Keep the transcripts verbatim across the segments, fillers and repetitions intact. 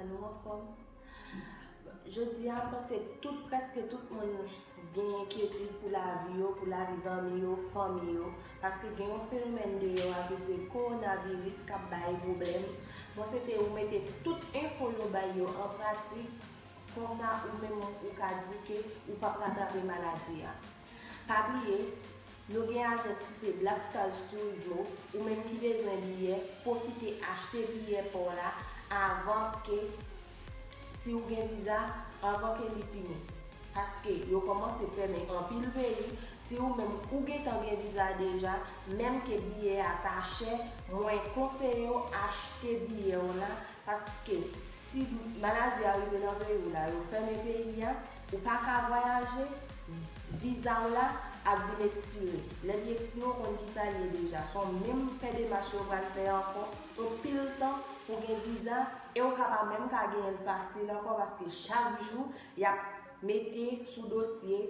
Nou anfòm? Jodi a, m panse tout, prèske tout moun gen enkyetid pou lavi yo, pou lavi zanmi yo, fanmi yo, paske gen yon fenomèn deyò a ki se kowonaviris k ap bay pwoblèm. Mwen swete ou mete tout enfo yo bay yo an pratik, konsa ou menm ou ka di ke ou p ap atrape maladi a. Pa bliye, nou gen ajans ki se Black Stars Turismo, ou menm ki bezwen biyè, pwofite achte biyè pa w la avan ke, si w gen viza, avan ke li fini. Paske yo kòmanse fèmen anpil peyi, si ou menm ou gentan gen viza deja, menm ke biyè a ta chè, mwen konseye w achte biyè w la, paske si maladi a rive nan peyi w la, yo fèmen peyi a, ou pa ka vwayaje, viza w la ap vin ekspire. Lè li ekspire, ou konn kisa l ye deja. Se w menm fè demach yo pral fè ankò, yon pil tan pou gen viza, e ou ka pa menm ka genyen l fasil ankò, paske chak jou y ap mete sou dosye,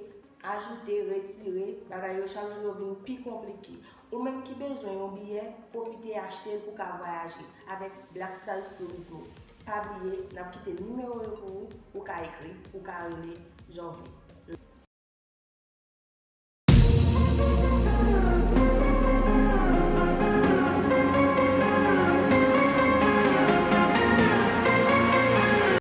ajoute, retire, bagay yo chak jou yo vin pi konplike. Ou menm ki bezwen yon biyè, pwofite achte l pou ka vwayaje avèk Black Stars Turismo. Pa bliye, n ap kite nimewo yo pou ou, ou ka ekri, ou ka rele, jan w vle.